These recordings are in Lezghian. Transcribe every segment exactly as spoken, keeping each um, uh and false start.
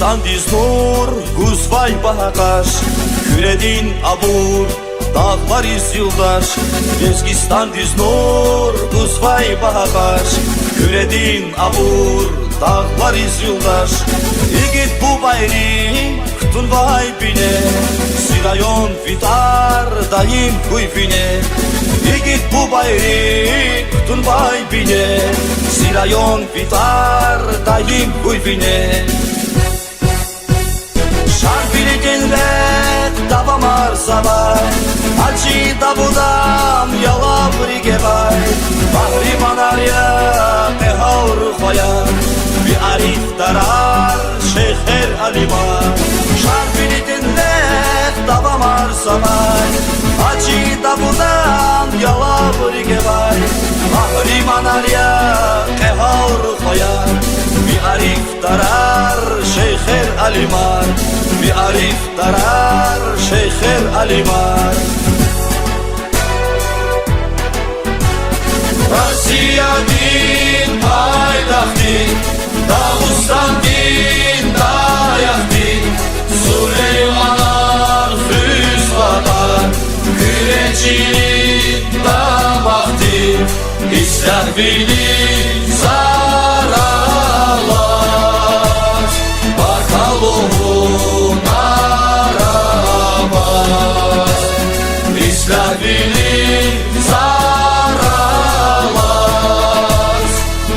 Лезгистандиз нур гузвай багьа къаш, Куьредин абур дагълариз юлдаш. Лезгистандиз нур гузвай багьа къаш, Куьредин абур дагълариз юлдаш. Игит бубайри кутунвай бине, зи район ви тӀвар даим хьуй вине. Игит бубайри кутунвай бине, зи район ви тӀвар даим хьуй вине. Шарвилидин рехъ давамарзавай, гьажи Давудан ялаври гевай, къагьриманар я кьегьал рухваяр, ви арифдарар, шейхер, алимар. Шарвилидин рехъ давамарзавай, гьажи Давудан ялаври гевай, къагьриманар я кьегьал рухваяр, ви ариф дарар, шейхер, алимар, ви арифдарар, шейхер, алимар. Россиядин пайтахтдин, Дагъустандин даякъдин, Сулейманан хуьзватӀа, Куьре чилин дамахдин, ислягьвилин заралар, баркалла гьунар аваз, ислягьвилин заралар,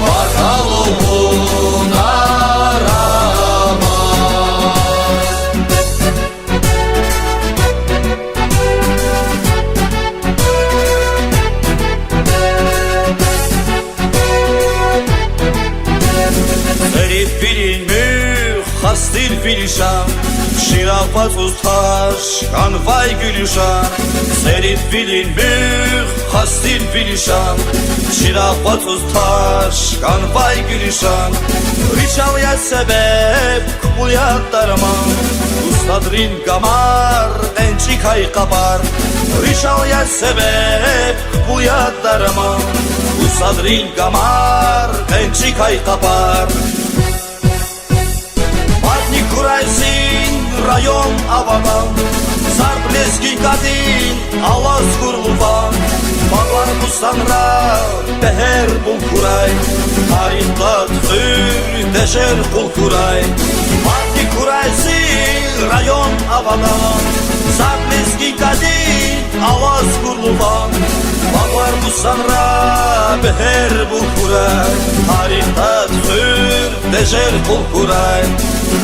баркалла гьунар аваз. Церид вилин муьгъ, хас тир ви лишан, чирагъ вацӀуз таш кӀанвай гуьлуьшан. Церид вилин муьгъ, хас тир ви лишан, чирагъ вацӀуз таш кӀанвай гуьлуьшан. Ричал я себеб, кпӀул я дарман, устадрин гамар, кьенчӀикай къапар. Ричал я себеб, кпӀул я дарман, устадрин гамар, кьенчӀикай къапар. Мадни хьурай зи район Авадан, зарб лезги кадин алаз гурлуван, Бабар Бустанра бегьер бул хьурай, тарихдад хуьр тежер къул хьурай. Мадни хьурай зи район Авадан, зарб лезги кадин алаз гурлуван, Бабар Бустанра бегьер бул хьурай, тарихдад хуьр тежер къул хьурай,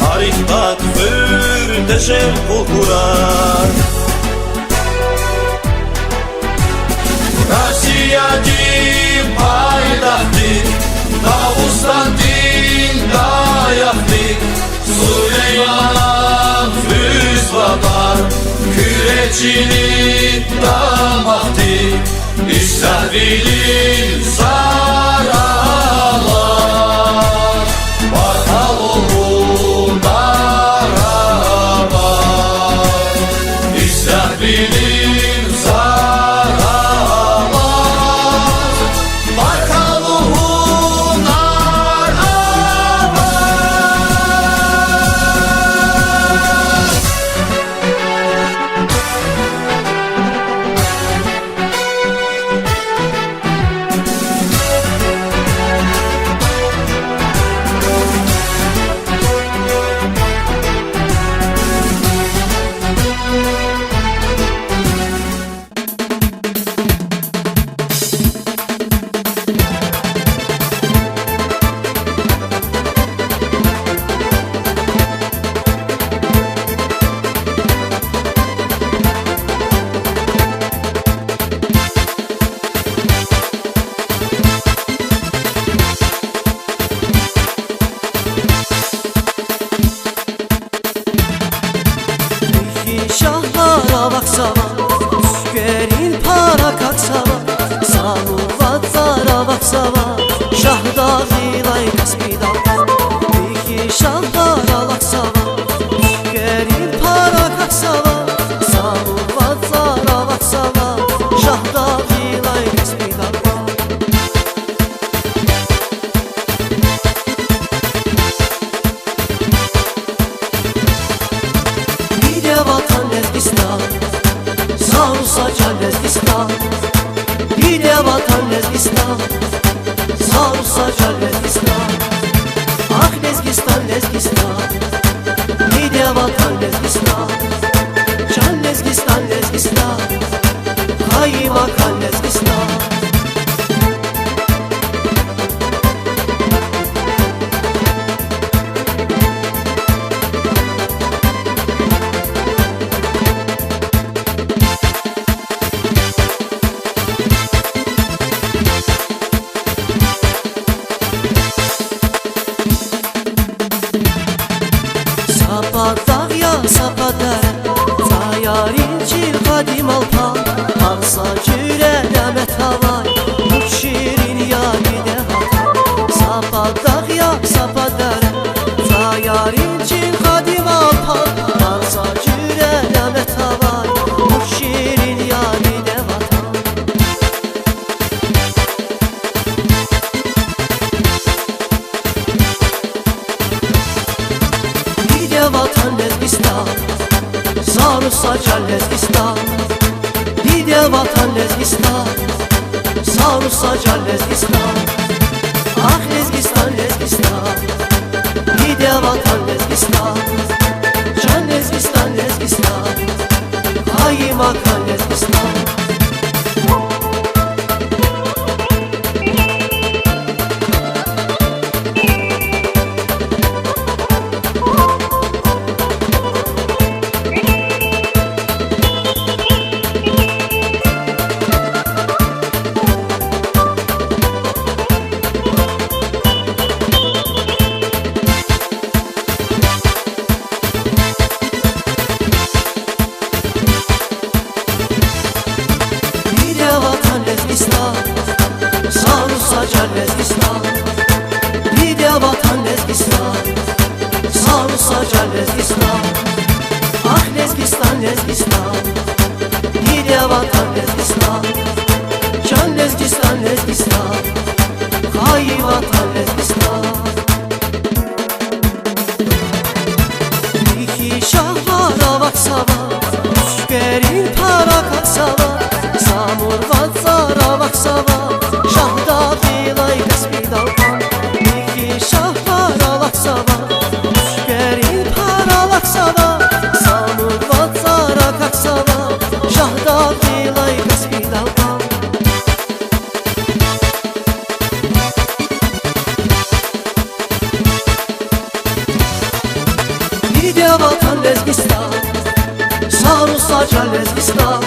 тарихдад хуьр тежер къул хьурай. Россиядин пайтахтдин, Дагъустандин даякъдин, Сулейманан хуьзватӀа, Куьре чилин дамахдин, ислягьвилин заралар, баркалла гьунар аваз, ислягьвилин заралар, баркалла гьунар аваз. Ихьтин шагьрар авахьзава, цуькверин пара кахьзава, санал вацӀар авахьзава, Шагьдагъилай Каспи дагъ. Ихьтин шагьрар авахьзава, цуькверин пара кахьзава, санал вацӀар авахьзава, Шагьдагъилай Каспи дагъ. Са жан Лезгистан, ахъ Лезгистан, Лезгистан, диде ватан Лезгистан, жан Лезгистан, Лезгистан, хайи ватан Лезгистан. Диде ватан Лезгистан, сагъ хьуй са жан Лезгистан. Диде ватан Лезгистан, сагъ хьуй са жан Лезгистан. Ахъ Лезгистан, Лезгистан, диде ватан Лезгистан, жан Лезгистан, Лезгистан, хайи ватан Лезгистан. Михьи шагьвар авахьзава, цуькверин пар акахьзава, Самур вацӀар авахьзава, Шагьдагъилай Каспидал къван. Михьи шагьвар авахьзава, цуькверин пар алахьзава, Самур вацӀар акахьзава, Шагьдагъилай Каспидал къван. Диде ватан Лезгистан, сагъ хьуй са жан Лезгистан.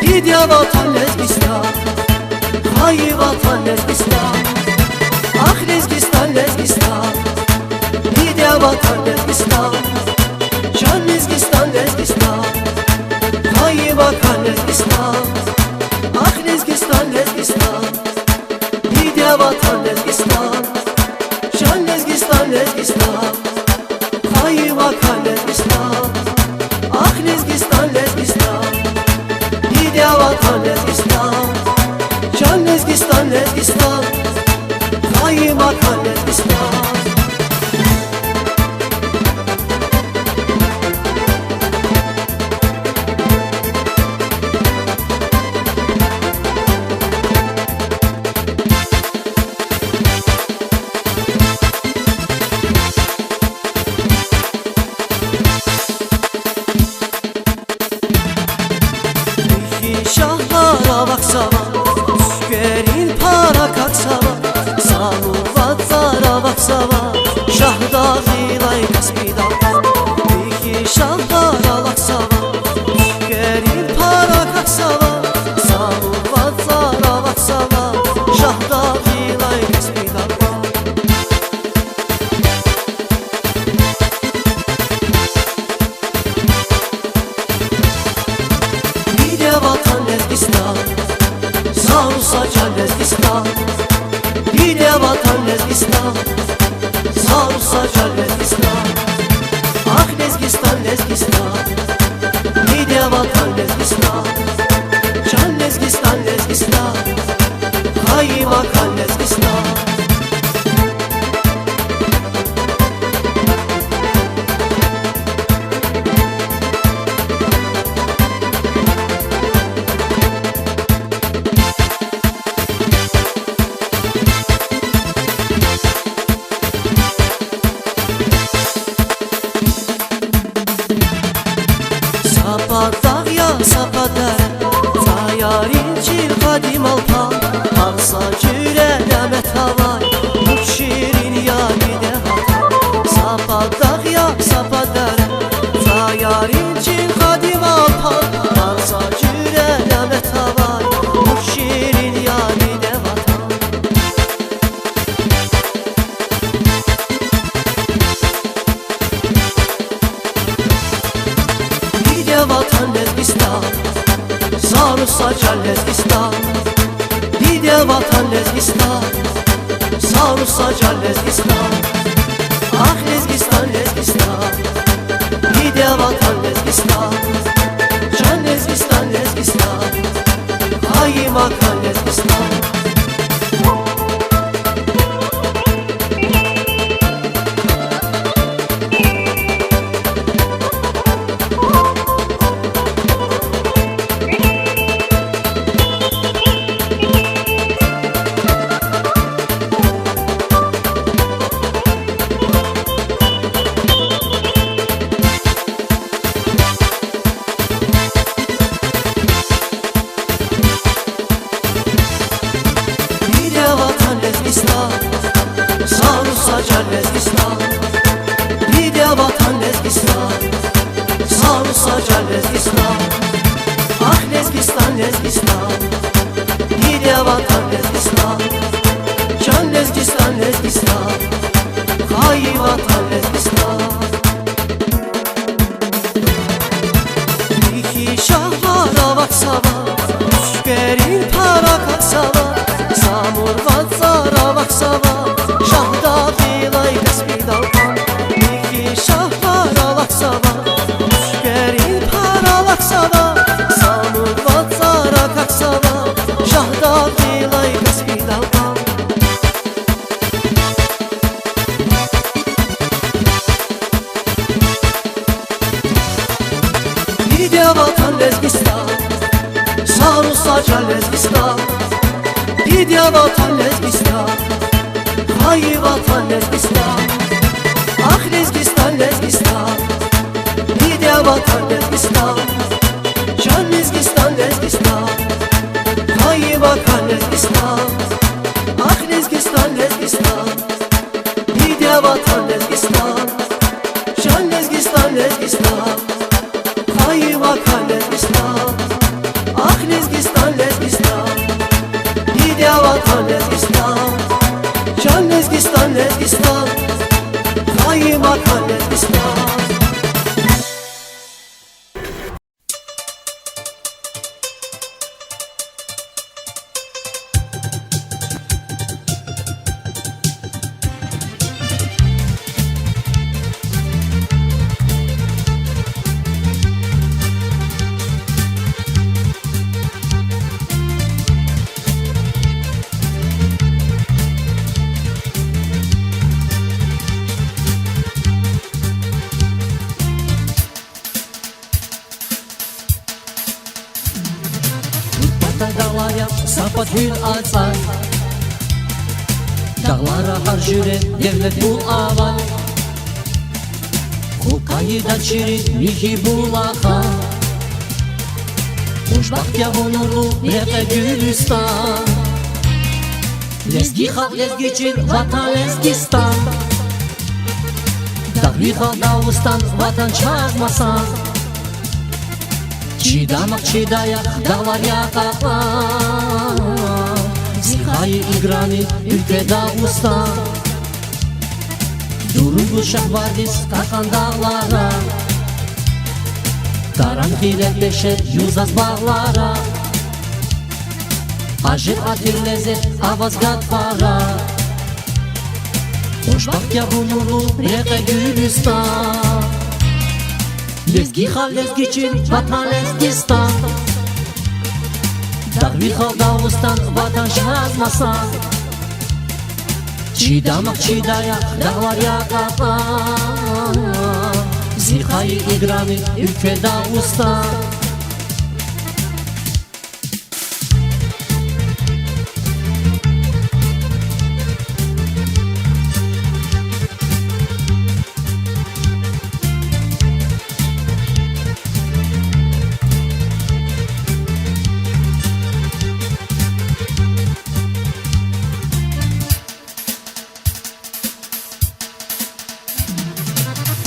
Диде ватан Лезгистан, хайи ватан Лезгистан. Ахъ Лезгистан, Лезгистан, диде ватан Лезгистан, жан Лезгистан, Лезгистан, хайи ватан Лезгистан. Ахъ Лезгистан, Лезгистан, диде ватан Лезгистан, жан Лезгистан, Лезгистан, хайи ватан Лезгистан. Ахъ Лезгистан, Лезгистан, диде ватан Лезгистан, жан Лезгистан, Лезгистан, хайи ватан Лезгистан. Михьи шагьвар авахьзава, цуькверин пар акахьзава, Самур вацӀар авахьзава, Шагьдагъилай Каспидал къван. Михьи шагьвар алахьзава, цуькверин пар акахьзава, Самур вацӀар авахьзава, Шагьдагъилай Каспидал къван. Диде ватан Лезгистан, сагъ хьуй са жан Лезгистан. Диде ватан Лезгистан, сагъ хьуй са жан Лезгистан. Ахъ Лезгистан, Лезгистан, диде ватан Лезгистан, жан Лезгистан, Лезгистан, хайи ватан Лезгистан. Са пад дагъ я, са пад дере, цӀаярин чил, къадим Алпан, гьар са жуьре няметрикай вуч ширин я диде Ватан. Са пад дагъ я, са пад дере, цӀаярин чил, къадим Алпан, гьар са жуьре няметрикай вуч ширин я диде Ватан. Диде Ватан Лезгистан, сагъ хьуй са жан Лезгистан. Диде Ватан Лезгистан, сагъ хьуй са жан Лезгистан. Ахъ Лезгистан, Лезгистан, диде Ватан Лезгистан, жан Лезгистан, Лезгистан, хайи ватан Лезгистан. Диде ватан Лезгистан, жан Лезгистан, Лезгистан, хайи ватан Лезгистан. Михьи шагьвар авахьзава, Чуьшкерин пара каксава, Самур вацӀар авахьзава, Шагьдагъдилай Каспидал кьван. Михьи шагьвар авахьзава, Чуьшкерин пара каксава, Самур вацӀар авахьзава, Шагьдагъдилай Каспидал кьван. Диде ватан Лезгистан, сагърай, сагърай Лезгистан. Диде ватан Лезгистан, хайи ватан Лезгистан. Ах, Лезгистан, Лезгистан, диде ватан Лезгистан, жан Лезгистан, Лезгистан, хайи ватан Лезгистан. Ах, Лезгистан, Лезгистан, диде ватан Лезгистан, жан Лезгистан, Лезгистан, хайи ватан Лезгистан. Ах, Лезгистан, Лезгистан, диде ватан Лезгистан, жан Лезгистан, Лезгистан, хайи ватан Лезгистан. Патай дагълар я, са пад гьуьл ацӀай, дагълара гьар жуьре девлет бул авай. Хьул кайида чирин михьи булахар, хушбахт я вун нурлу рекье Гуьлуьстан. Лезги халкь, лезги чил, ватан Лезгистан, дагъви халкь Дагъустан, ватан чаз масан. Чи дамах чидай ах дагълар я кьакьан, зи хайи играми уьлкве Дагъустан. Дурун гуз шагьвардиз кьакьан дагълара, таран хиле пеше юзаз багълара, ажеб атир лезет аваз гатфара. Хушбахт я вун нурлу рекье Гуьлуьстан. Лезги халкь, лезги чил, ватан Лезгистан, дагъви халкь Дагъустан, ватан чаз масан. Чи дамах чидай ах дагълар я кьакьан, зи хайи играми уьлкве Дагъустан.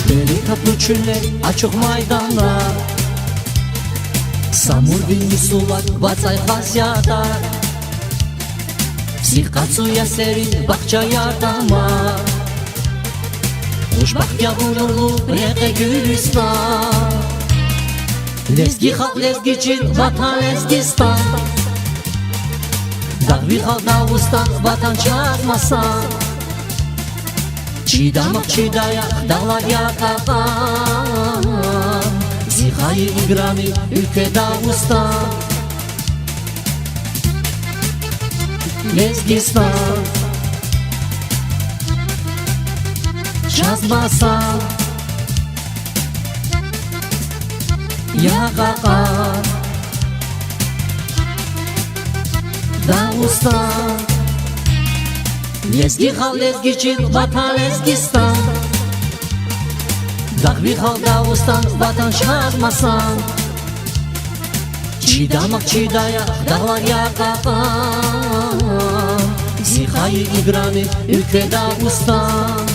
Берекатлу чуьллер, ачух майданар, Самурдин йисулар, вацӀай хасятар, сикъацӀу я серин бахчаяр, тамар. Хушбахт я вун нурлу рекье Гуьлуьстан. Лезги халкь, лезги чил, ватан Лезгистан, дагъви халкь Дагъустан, ватан чаз масан. Чи дамах чидай ах дагълар я кьакьан, зи хайи играми уьлкве Дагъустан. Лезгистан, чаз масан я кьакьан, Дагъустан. Лезги халкь, лезги чил, ватан Лезгистан, дагъви халкь Дагъустан, ватан чаз масан. Чи дамах чидай ах дагълар я кьакьан, зи хайи играми уьлкве Дагъустан.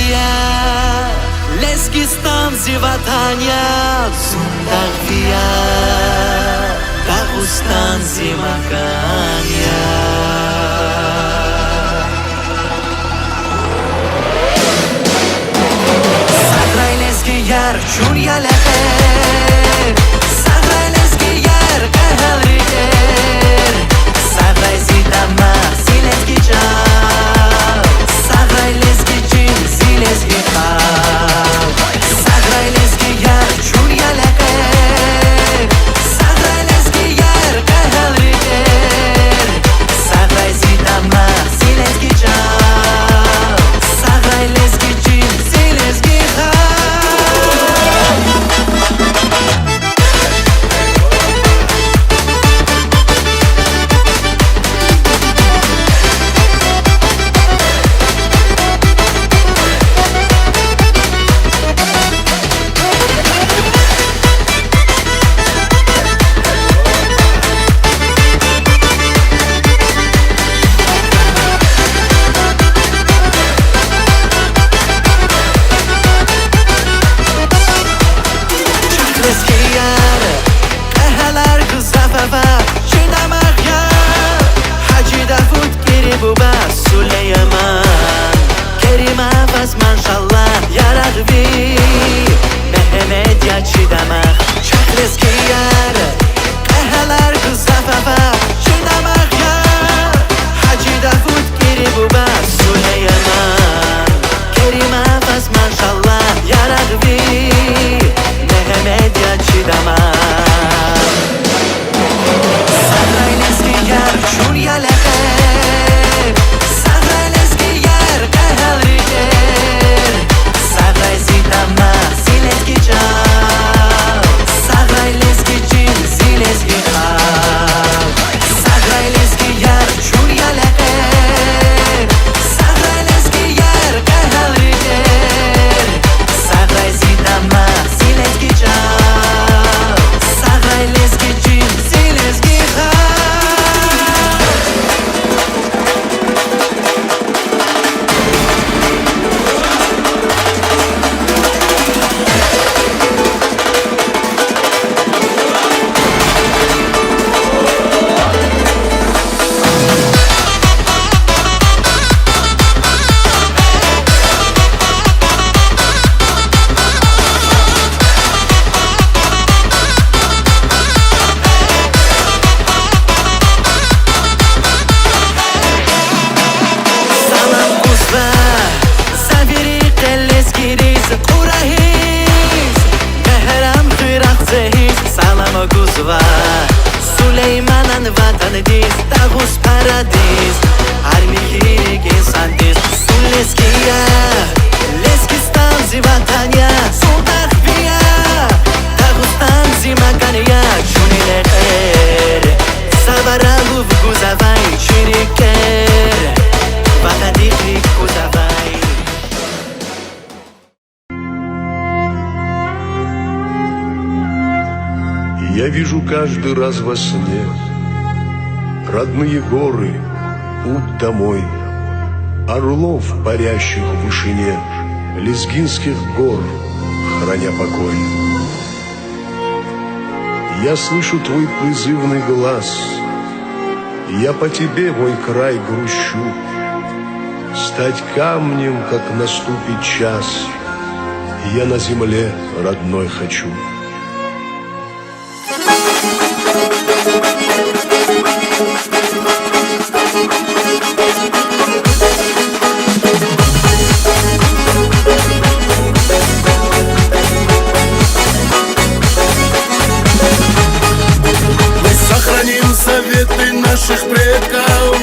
я, Лезгистан зи ватан я, Зун дагъви я, Дагъустан зи макан я. Сагърай, лезгияр, чун я лекьер, сагърай, лезгияр, къе гьал рикӀер, сагърай зи дамах, зи лезги чӀал, сагърай, лезги чил, зи лезги халкь. Сагърай, лезгияр, чун я лекьер, сагърай, лезгияр, къе гьал рикӀер, сагърай зи дамах, зи лезги чӀал, сагърай, лезги чил, зи лезги халкь. Чахъ, лезгияр, кьегьалар гзаф ава, чи дамах я. Гьажи Давуд, Кири буба, Сулейман, Керима, Осман, Шаллагь, Ярагъви, Мегьамед я чи дамах. Чахъ, лезгияр, кьегьалар гзаф ава, чи дамах я. Гьажи Давуд, Кири буба, Сулейман, Керима, Осман, Шаллагь, Ярагъви, Мегьамед я чи дамах. Сагърай, лезгияр, чун я лекьер, сагърай, лезгияр, къе гьал рикӀер, сагърай зи дамах, зи лезги чӀал, сагърай, лезги чил, зи лезги халкь. Сагърай, лезгияр, чун я лекьер, сагърай, лезгияр, къе гьал рикӀер, сагърай зи дамах, зи лезги чӀал, сагърай, лезги чил, зи лезги халкь. Салам гузва за вири къе лезгийриз, Кьурагьиз, Мегьарамдин рагъ цӀегьиз. Салам гузва Сулейманан ватандиз, Дагъуспарадиз, гьар михьи рикӀин сандиз. Зун лезги я, Лезгистан зи ватан я, зун дагъви я, Дагъустан зи макан я, чун я лекьер. Саваралув гузавай чи рикӀер, ватандихъ рикӀ кузвай. Я вижу каждый раз во сне родные горы, путь домой, орлов, парящих в вышине, лезгинских гор, храня покой. Я слышу твой призывный глас, я по тебе, мой край, грущу. Стать камнем, как наступит час, я на земле родной хочу. Мы сохраним заветы наших предков,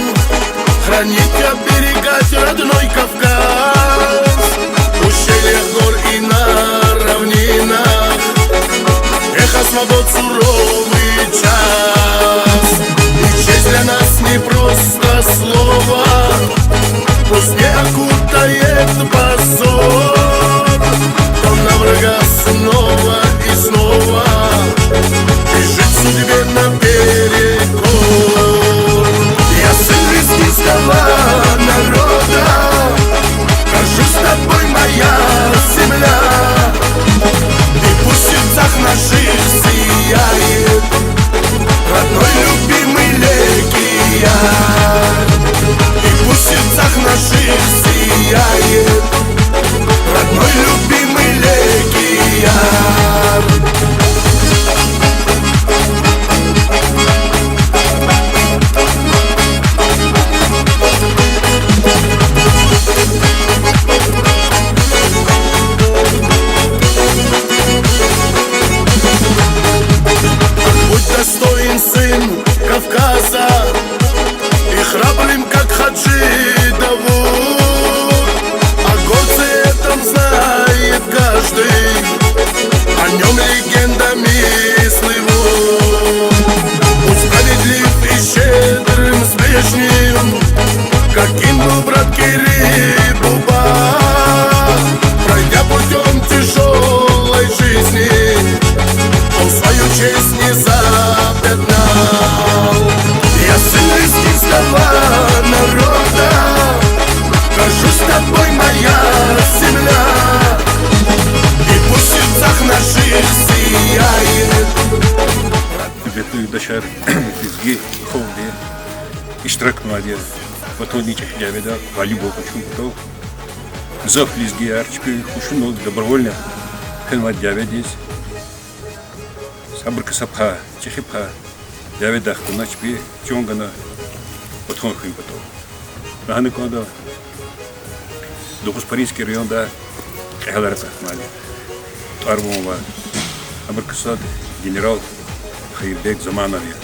хранить, оберегать родной Кавказ. В ущельях гор и на равнинах эхо свобод суровый час. И честь для нас не просто слово, пусть не окутает позор. Там на врага снова и снова бежит судьбе наперекор. Я сын лезгинского народа, горжусь тобой, моя сияет, родной, любимый Легияр. Будь достоин сын Кавказа и храбрым, как Хаджи Давуд. О горце этом знает каждый, о нём легендами слывут. Будь справедлив и щедрым с ближним, каким был брат Кирибуба, пройдя путём тяжёлой жизни, он свою честь не запятнал. Я сын лезгинского народа, горжусь тобой, моя земля, и пусть в сердцах наших сияет. Гьуьрметли юлдашар, лезги халкьди иштиракнавайди я Ватандин чӀехи дяведа гъалибвал къачун патал. Гзаф лезгияр чпи хушуналди добровольно фенвай дяведиз. Абур кса пай, чӀехи пай дяведай хтана, чпи чан гана Ватан хуьн патал. Лагьана кӀанда, Докъузпаринский районда кьегьалар акъатнавайди, тӀвар-ван авай. Абур ксар генерал Хаирбег Заманов я.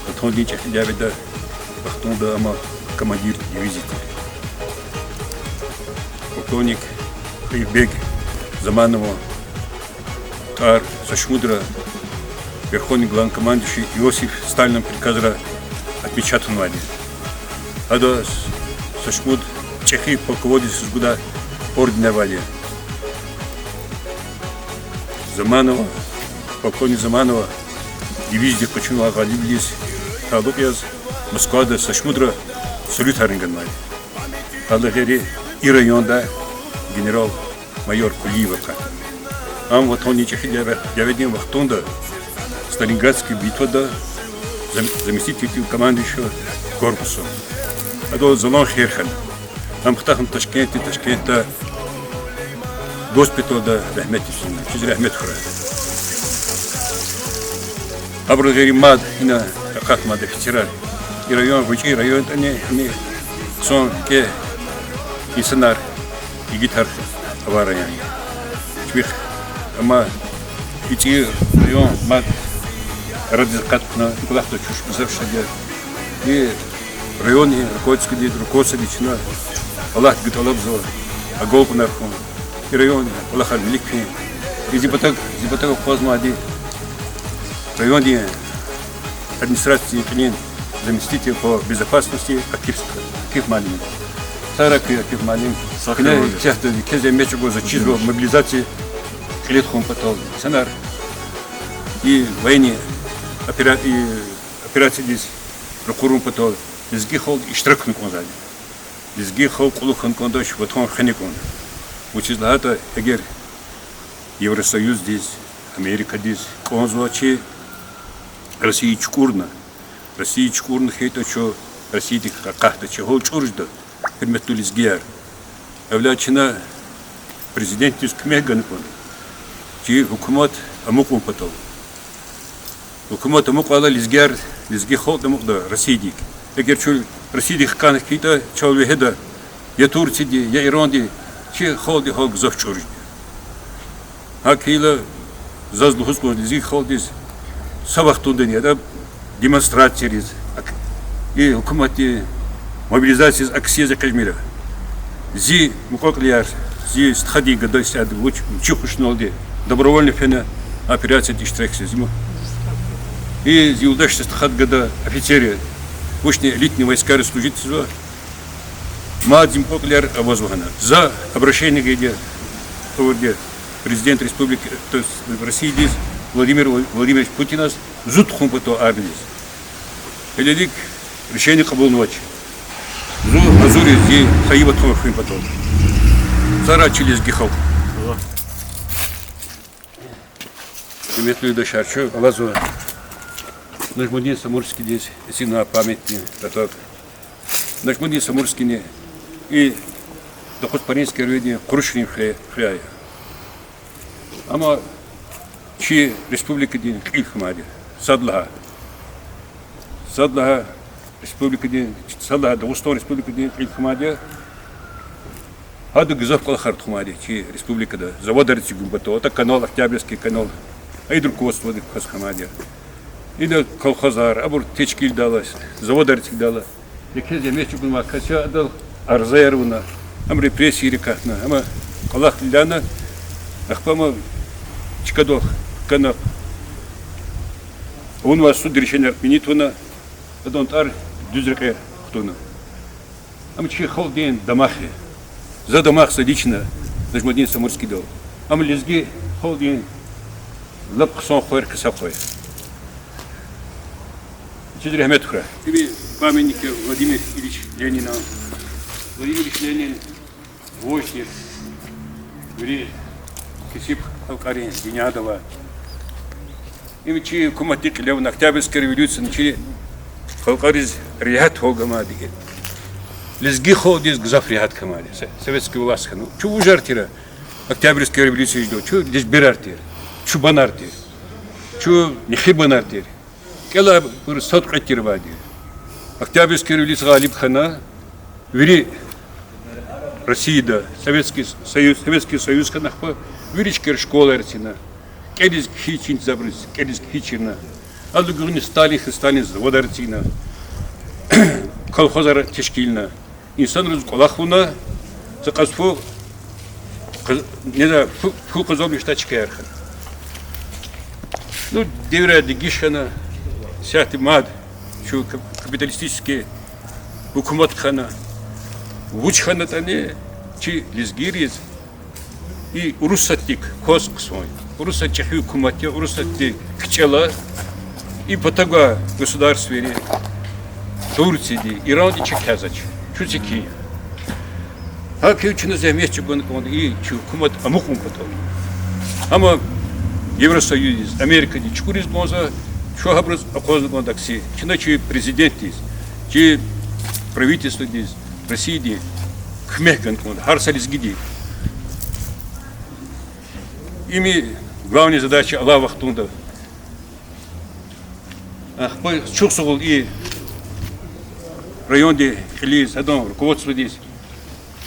Ватандин чӀехи дяведа вахтунда ам командир дивизии тир. Полковник Хаирбег Заманова тӀвар са шумудра верховный главнокомандующий Иосиф Сталинан приказра отмечатнавайди. Ада са шумуд чӀехи полководецриз гудай орденар авайди я. Заманова, полковник Заманова дивизиядик къачунвай гъалибвилиз талукь яз Москвада са шумудра салютарни ганвайди. Гьадалай гъейри, и районда генерал-майор Кулиев акъатна. Ам Ватандин чӀехи дяве-, дяведин вахтунда Сталинградский битвада зам-, заместитель командующего корпусом. Адал залан хер хьана. Ам хтана Ташкентда, Ташкентда госпитальда рагьметдиз фена, вичиз рагьмет хьурай. Абурун гъейри мад ина акъатнавай офицерар. И район гъвечӀи район ятӀани, ина хъсан рикӀе инсанар, игитар авай район я. Чпихъ ама и цӀийи район мад арадиз акъатна, кӀвалахда чуш гзаф шад я. И райондин руководстводи, руководстводи чна Аллагьдивай тӀалабзава агалкьунар хьун, и райондин кӀвалахар вилик фин. И зи патав, зи патав акъвазнавайди райондин администрациядин кьилин заместитель по безопасности Акиф, Акиф муаллим. Сагърай куьн, Акиф муаллим. Сагърай. Куьне сятда квез зегьмет чӀугвазва, чизва мобилизация кьиле тухун патал инсанар, и военный опера-, и операциядиз ракъурун патал лезги халкьди иштирак авун кӀанзавайди. Лезги халкь кьулухъ хьана кӀандач Ватан хвена кӀанда. Вучиз лагьайтӀа эгер Евросоюздиз, Америкадиз кӀанзавачир, Россия чукӀурна, Россия чукӀурна хьайитӀа, чун Россиядик акъатда, чи гьал чӀур жеда, гьуьрметлу лезгияр. Эвел чна президентдиз куьмек гана кӀанда, чи гьукумат амукьун патал. Гьукумат амукьайла, лезгияр, лезги халкь амукьда Россиядик. Эгер чун Россиядик хкана хьайитӀа, чал вегьеда я Турцияди, я Иранди, чи халкьдин гьал гзаф чӀур жеда. ГьакӀ хьайила, заз лугьуз кӀанзава лезги халкьдиз, са вахтундани ятӀа демонстрацияриз, ак-, и гьукуматдин мобилизациядиз акси яз экъечӀмир. Зи мукьва-кьилияр, зи стхадин гада исятда вуч, вичи хушуналди добровольно фена операцияда иштиракзава. И зи юлдашдин стхад, гада, офицер я, вучни элитный войскайра служить ийизва. Мад зи мукьва-кьилияр авазва гьана. За обращение гайиди я, авурди я президент республики, то есть Россиядиз, Владимир Владимирович Путиназ, зун тухун патал армиядиз. Гьелелиг решение кьабулнавач. Зун гьазур я зи хайи Ватан хуьн патал. Сагърай чи лезги халкь. Гьуьрметлу юлдашар, чун алазва Нажмудин Самурскийдиз эцигнавай памятный платок. Нажмудин Самурскийни И Докъузпаринский райондин Къурушрин хуьре-, хуьре я. Амма чи республикадин кьил хьамайди я. Сад лагьай. Сад лагьай республикадин, сад лагьай Дагъустан республикадин кьил хьамайди я. Гьада гзаф кӀвалахар тухвамайди я чи республикада. Заводар эцигун патал, атӀа канал, Октябрьский канал. Гьа идан руководстводик кас хьамайди я. Ина колхозар, абур тешкилдайла, заводар эцигдайла. Еке зегьмет чӀугунвай кас я, адал арзаяр авуна, ам репрессийрик акъатна, ам кӀвалахал ийида, ахпа ам чкадал хкана, авунвай суд решенияр пинитӀ авуна, адан тӀвар дуьз рекье кутуна. Ам чи халкьдин дамах я. За дамах, за лично, Нажмудин Самурскийдал. Ам лезги халкьдин лап хъсан хвер, кесиб хва я. Чаз регьмет хьурай. Им памятник я Владимир Ильич Ленина. Владимир Ильич Ленин вуж тир вири кесиб халкьарин дуьньяда авай. Им чи гьукуматдин кьиле авуна, Октябрьский революцияни чи халкьариз регьят гьамайди я. Лезги халкьдиз гзаф регьят гьамайди я. Советский власть хьана. Чун вужар тир а, Октябрьский революция жедайла, чун лежберар тир, чубанар тир, чун нехибанар тир. КӀелайбур сад кьве тир авайди я. Октябрьский революция гъалиб хьана, вири Россияда Советский Союз, Советский Союз хьана, ахпа вири чкайра школаяр эцигна, кӀелиз-кхьиз чин-, инсанриз кӀелиз-кхьиз чирна. Адалай гуьгъуьниз Сталин хьиз, Сталин заводар эцигна, колхозар тешкилна. Инсанриз кӀвалах авуна, са кьаз фу, кьаз-, неда, фу, фу къазанмишдай чкаяр хьана. Ну, девирар дегиш хьана, исятда мад чун кап-, капиталистический гьукумат хьана. Вуч хьанатӀани чи лезгийриз и Урусатдик кваз хъсан я. Урусат чӀехи гьукумат я, Урусатди кичӀела, и патав гвай государствойри, Турцияди, Иранди чак квазвач. Чун секин я. ГьакӀ хьайила чна зегьмет чӀугуна кӀанда и чи гьукумат амукьун патал. Амма Евросоюздиз, Америкадиз чукӀуриз кӀанзава, чун гьабуруз акъвазна кӀанда акси. Чна чи президентдиз, чи правительстводиз, Россияди куьмек гана кӀанда, гьар са лезгиди. Им главная задача алай вахтунда. Ахпа чухсагъул и райондин кьилиз, адан руководстводиз.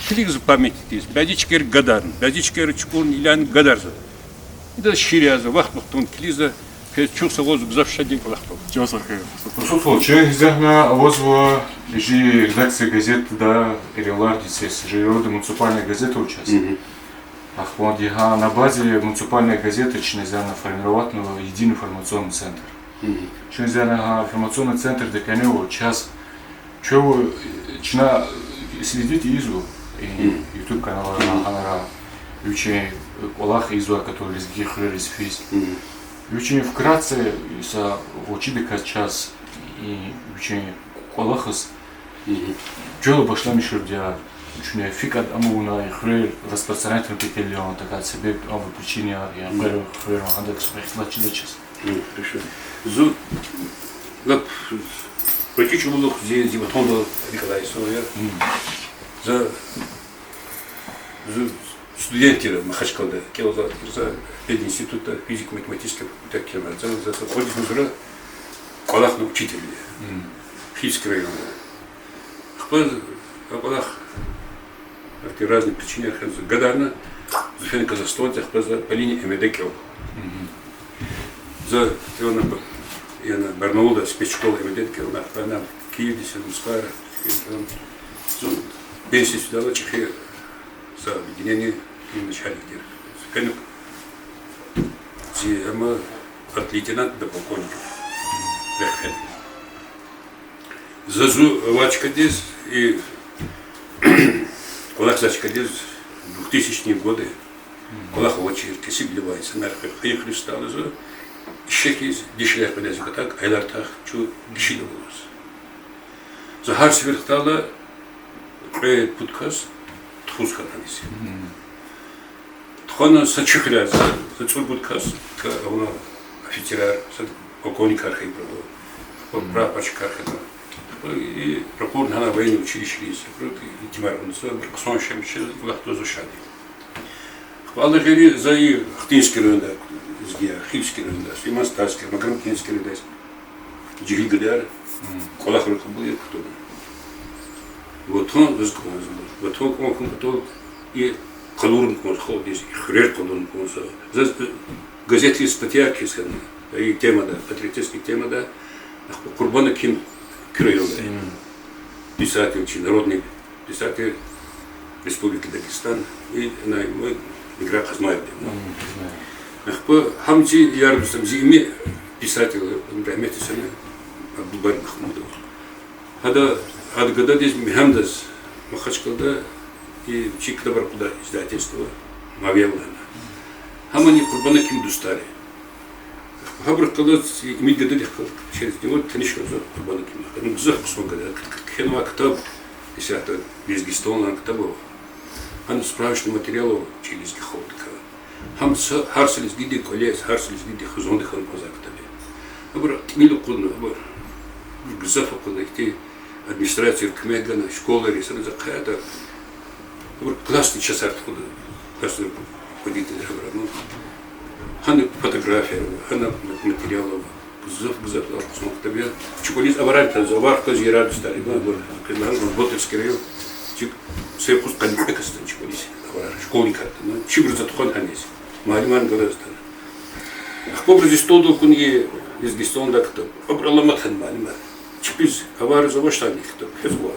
Килигзава памятникдиз, бязи чкайра гадарна, бязи чкайра чукӀурна, иляна гадарзава. Идаз шиир язава, вахт-вахтунда килигзава, квез чухсагъул, зун гзаф шадин кӀвалах тун. Чан сагъ хьуй. Расул Фолчи, зегьмет авазва, жи редакция газетда, Эрелардин сес, жи Эрелдин муниципальная газета авач чаз. Ахпа гьа на базе муниципальной газеты чна зана формироватьнава единый информационный центр. Чна зана гьа информационный центрдин къене ава чаз, чун, чна следить ийизва и YouTube каналра, гьанра, вичин кӀвалах ийизва, который лезги хуьрериз физ. Вичин вкратце са гъвечӀидаказ чаз и вичин кӀвалахаз чуьл башламишурди я, чуьне фикӀад амавуна и хуьрер распространять авун пекелиан, такая себеб ава, причинаяр я, хуьрер, хуьрер гьадакай ихтилат чидач чаз. Зун лап гъвечӀи чӀулав зи, зи ватандал рикӀ алай инсан я. За, зун студент тир, Махачкъалада кӀелзавай тир, за пединститутда физико-математический факультет кхьенвай. За, за, за кьван йисуз кӀвалахна учитель я. Хивский районда. Ахпа а кӀвалах ахьтин разный причинаяр хьана, за гадарна, зун фена Казахстанда, ахпа за по линии МВД кӀелна. За кӀелна, яна Барнаулда спецшкола МВД-да кӀелна, ахпа ана Киевдиз, Москвара, зун пенсиядиз фидайла чӀехи са объединение начальник тир. Фена зи, амма от лейтенанта до полковника рехъ фена. За зун авай чкадиз и кӀвалахзавай чкадиз двухтысячные годы, кӀвалах авачир, кесибвиле авай инсанар хьайи хуьруьз атайла, зун ишехьиз, дишегьлияр кьилиз катаг, аялар тах, чун гишида аваз. За гьар сефер хтайла кьве-пуд кас тухуз хьана аниз. Тухвана са чи хуьряй, за, за цӀуругуд кас, ка авуна офицерар, са полковникар хьайибур ава, прапорщикар хьана. И ракъурна гьана военный училищейриз, итимар авуна за, абур хъсан шемчи вахтунда зун шад я. Ахпа гьеле за и Ахтынский районда лезгияр, Хивский районда, Иман-Стальский, Магарамкентский районда жегьил гадаяр кӀвалахрал кьабулна, кутуна. Ватан заз кӀанзава. Ватан кӀан хьун патал и къалурна кӀанзава халкьдиз, и хуьрер къалурна кӀанзава. Заз газетдиз статья кхьиз хьана и темада, патриотический темада, ахпа Къурбан Аким Куьре райондай. Писатель чи, народный писатель Республики Дагестан, и, ана, мой игра Казмаев. Ахпа гьам чи яр дустам, зи ими писатель, рагьметдиз фена, Абдулбари Махмудов. Гьада, гьада гададиз Мегьамдаз Махачкъалада и чи ктабар кьада издательство Мавел лагьана. Гьамани Къурбан Аким дустар я. Гьабурухъ галаз ими гададихъ галаз чаз динвал таниш хьана за Къурбан Аким. Ну, гзаф хъсан гада, кхьенвай ктаб, исятда Лезгистан лагьай ктаб ава. Гьана справочный материал ава чи лезги халкьдикай. Гьам са, гьар са лезгиди кӀвале яз, гьар са лезгиди хизандиз хьана кӀанзавай ктаб я. Абур тӀимил акъудна, абур гзаф акъудна, ихьтин администрацияди куьмек гана, школайриз, садаз ахъая, абур классный часар тухуда, классный руководитель абур, ну. Гьана фотографияр ава, гьана материал ава. Гзаф, гзаф хъсан ктаб я. Чи кӀвализ аварар кӀанзава, авар хказ ярар дустар ава, абур, Кызлар, Работерский район, чи са юкъуз къанни кьве кас атана чи кӀвализ аварар, школьникар атана. Чибур за тухвана гьаниз. Муаллимарни галаз атана. Ахпа абуруз столдал акуна и Лезгистандай ктаб. Абур аламат хьана муаллимар. Чпиз аварзавач лагьана и ктаб, квез гвай.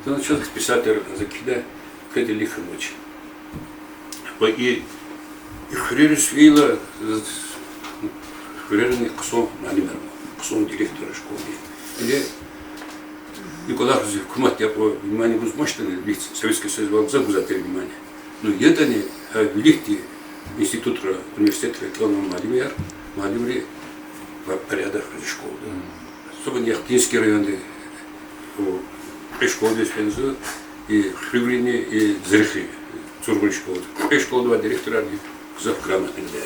Зун чаз писатель, за кхьида, квез илихьамач. Ва и, и хуьрериз фейила, хуьрерани хъсан муаллимар, хъсан директор школдин. Или и кӀвалахриз гьукуматди акьван внимание гузмачтӀани, вич Советский Союзда гзаф гузвай тир внимание. Ну, ятӀани, а, виликди институтра, университетра кӀелнавай муаллимар, муаллимри ва порядок хьиз школада. Особенно Яхтинский районда, о, кьве школадиз фензава, и хуьруьврини, и Зирихи, Цургури школада. Кьве школадай директорарни гзаф грамотный я.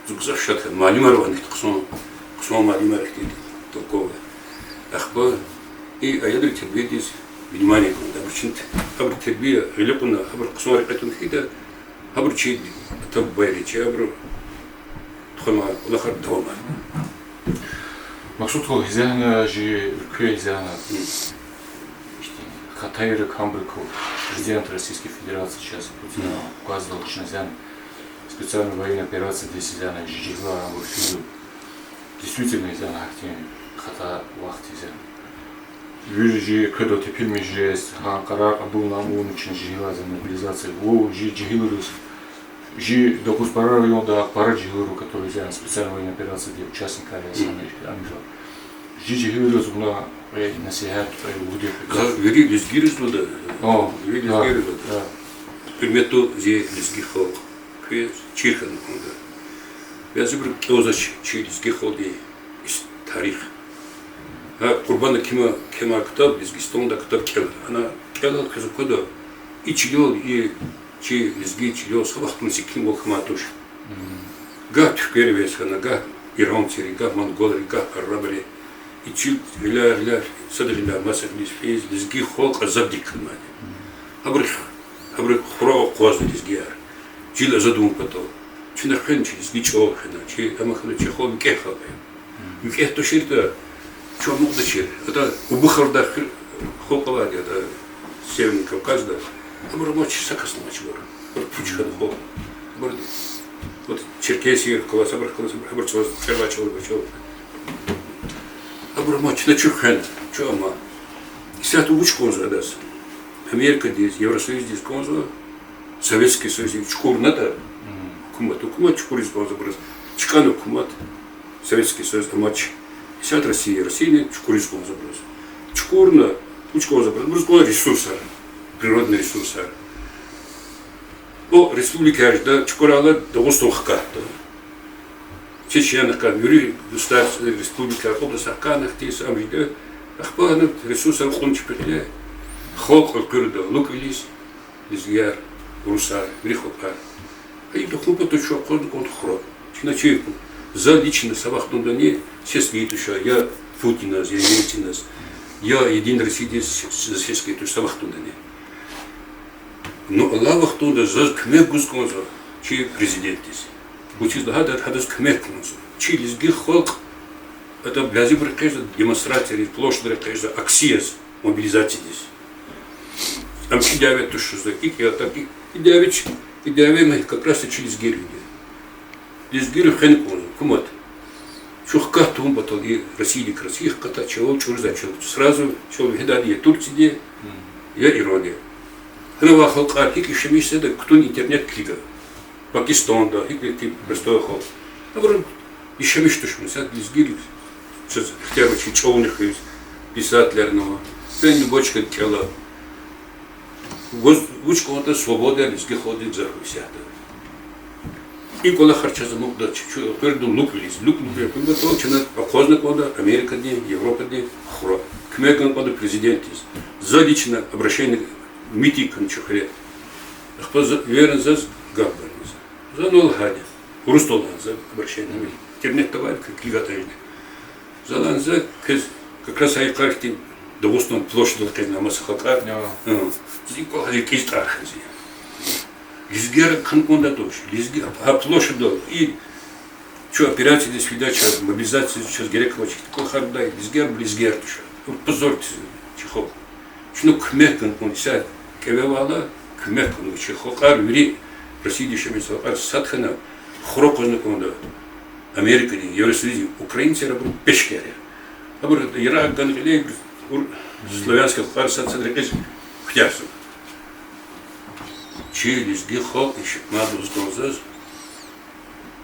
Зун гзаф шад хьана, муаллимар ван ихьтин хъсан, хъсан муаллимар ихьтин толковый. Ахпа и аялрин тербиядиз внимание гана, абуру чна, абурун тербия гъиле кьуна, абур хъсан рекье туна хьайитӀа, абур чи ата-бубайри, чи абуру тухвана кӀвалахар давамарда. Максуд халу, изяна жи уьлкве, изяна ихьтин хатайрик, гьабурукай президент Российской Федерации чаз Путина указдал чна изяна специальный военный операциядиз изяна жи жегьилар абур физва. Действительно, изяна гьахьтин хата вахт изяна. Вири жи кведал тепинмиш жез, гьа къарар кьабулна авуна чна жегьилар за мобилизация. Ва жи жегьилриз, жи Докузпара районда пара жегьилри, которые изяна специальной военной операциядин участникар яз, ам, амжа. Жи жегьилриз вуна кьве насигьат, кьве лугьуди. За вири лезгийриз лугьуда. О, вири лезгийриз лугьуда. Гьуьрметлу зи лезги халкь, квез чир хьана кӀанда. Ваз ибуру кӀелзавач чи лезги халкьдин тарих. Гьа Къурбан Акима кхьенвай ктаб, Лезгистандай ктаб кӀела. Ана кӀела, квез аквада, и чилел, и чи лезги чилел са вахтунда секинвал хьанвай туш. Гагь туьрквери вез хьана, гагь иранцри, гагь монголри, гагь арабри. И чил гъиляй-гъиляй, сад гъиляй маса гъиляй физ, лезги халкь азабдик хьанвайди. Гьабуру, гьабуру хура акъвазна лезгияр. Чил азад авун патал. Чна хвена чи лезги чӀал хвена, чи ама хьана, чи халкь викӀегь халкь я. ВикӀегь туширтӀа, чун амукьдачир. АтӀа Убухалда хуьр, халкь авайди ятӀа, Северный Кавказда. Абур амач, са касни амач абур. Абур пуч хьана халкь. Абур, вот, черкесийрихъ галаз, абурухъ галаз, абур, абур чӀавуз, чӀавуз, чӀавуз. Абур амач, чна чуьхвена, чун ама. Исятда вуч кӀанзава адаз? Америкадиз, Евросоюздиз кӀанзава, Советский Союздиз чукӀурнатӀа, гьукумат, гьукумат чукӀуриз кӀанзава абуруз. ЧкӀана гьукумат, Советский Союз амач. Исятда Россия, Россияни чукӀуриз кӀанзава абуруз. ЧукӀурна, вуч кӀанзава абуруз? Абуруз кӀан ресурсар, природный ресурсар. О республикаяр жеда, чукӀурайла Дагъустан хкатда. Чечняни хкатда, вири государств, республикаяр, областар хкана хьтин са ам жеда. Ахпа гьана ресурсар кьуна чпихъ, халкь элкъуьрда лукӀвилиз, лезгияр, урусар, вири халкьар. Гьа и тухун патал чун акъвазна кӀанда хура. Чна чи, за лично са вахтундани сес гайи туш я Путиназ, я Ельциназ. Я Единая Россиядиз с-, с-, сес гайитӀуш са вахтундани. Ну, алай вахтунда заз куьмек гуз кӀанзава чи президентдиз. Вучиз лагьайтӀа гьадаз куьмек кӀанзава. Чи лезги халкь, атӀа бязибур экъечӀзава демонстрацияриз, площадра экъечӀзава, акция яз, мобилизациядиз. Ам чи дяве туш жезва, икӀ я, так и, и дяве чи, и дяве как раз чи лезгийривди. Лезгийрив хвена кӀанзава гьукумат. Чун хкат тавун патал и Россиядик, Россия хкатда, чавал чӀуруз чал. Сразу чал вегьидайди я Турцияди, я Иранда. Гьана авай халкьар гьикӀ яшамиш жеда, кутуна интернет килига. Пакистанда, гьикӀ тир простой халкь. Абуру яшамиш туш, мисал, лезгийрив чаз ихтияр ава чи чӀавузни хуьз, писателарни ава. Фена бочка кӀела. Вуч, вуч кӀанда свобода лезги халкьдин гзаф исятда. И кӀвалахар чаз амукьда, чун, чун элкъуьрда лукӀвилиз, лукӀ-лукӀвилиз, лукӀвилиз, чна акъвазна кӀанда Америкадин, Европадин хра. Куьмек гана кӀанда президентдиз. За лично обращение, митинг хьана чи хуьре. Ахпа за, уверен, заз гаф ганва за. За ну лагьайди. Урусдал лагьана за обращение. Интернетда авайди, килигайтӀани. За лагьана за, квез как раз гьа йикъар хьтин Дагъустан площадал экъечӀна маса халкьар. Заз и кӀвалах рикӀиз тӀар хьана зи. Лезгияр хьана кӀанда туш. Лезги гьа площадал и чун операциядиз фидай, чаз мобилизациядиз чаз герек авач, кӀвалахар гудай, лезгияр, лезгияр туш. Позор тир чи халкь. Чна куьмек гана кӀанда, исятда кӀеве авайла куьмек гана кӀанда чи халкьар, вири Россияда яшамиш халкьар сад хьана, хура акъвазна кӀанда Америкадин, Евросоюздин, украинцар абур пешкер я. Абур яргъи гана гъиле, славянский халкьар сад-сад рекьиз куьтягьзава. Чи лезги халкь иш мад лугьуз кӀанзава заз,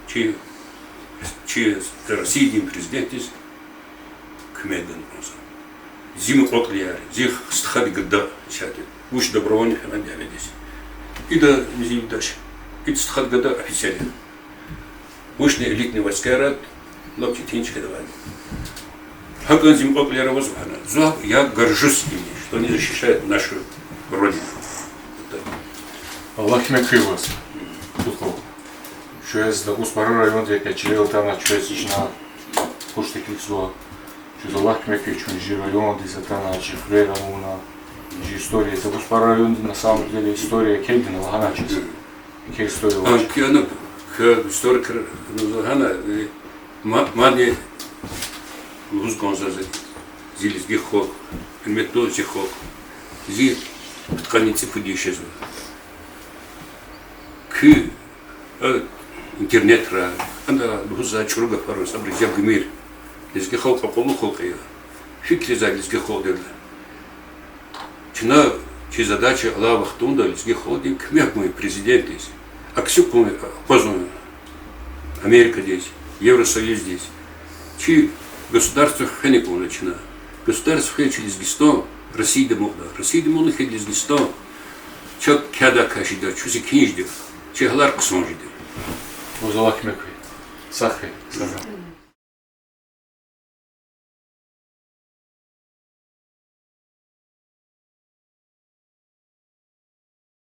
чи, чи Россиядин президентдиз куьмек гана кӀанзава. Зи мукьва-кьилияр, зи стхадин гада исятда, вуч добровольный хьана дяведиз. Ида зи юлдаш, ида стхадин гада офицер я. Вучни элитный войскаяр, лап четин чкадавай. ГьакӀан зи мукьва-кьилияр авазва гьана. Зун, я горжусь ими, что они защищают нашу Родину. Аллагь куьмек хьуй ваз. Чвез Дагъустан районди экъечӀайла атана, чвез чна хуш теклифзава. Чвез Аллагь куьмек хьуй, чун чи райондиз атана, чи хуьрер авуна, чи история. Дагъустан районди, на самом деле, история килигна лагьана чаз. Куь история вач. Куьн, куь историкар лагьана, э, ма-, мадни лугьуз кӀанзава зи, зи лезги халкь, гьуьрметлу зи халкь, зи пудкъанни цӀипуд йис жезва. Куь, э, интернетра, ана лугьузвай чӀуру гафар, абуруз яб гумир. Лезги халкь акьуллу халкь я. Фикирзавай лезги халкьдин. Чна, чи задача алай вахтунда лезги халкьдин куьмек гун президентдиз. Акси кьун, акъвазун Америкадиз, Евросоюздиз. Чи государство хвена кӀанда чна. Государство хвейила чи Лезгистан Россияди амукьда. Россияди амукьна хьайила Лезгистан чак кяда каш жеда, чун секин жеда, чи гьалар хъсан жеда. Ваз Аллагь куьмек хьуй. Сагъ хьуй. Сагъ хьуй.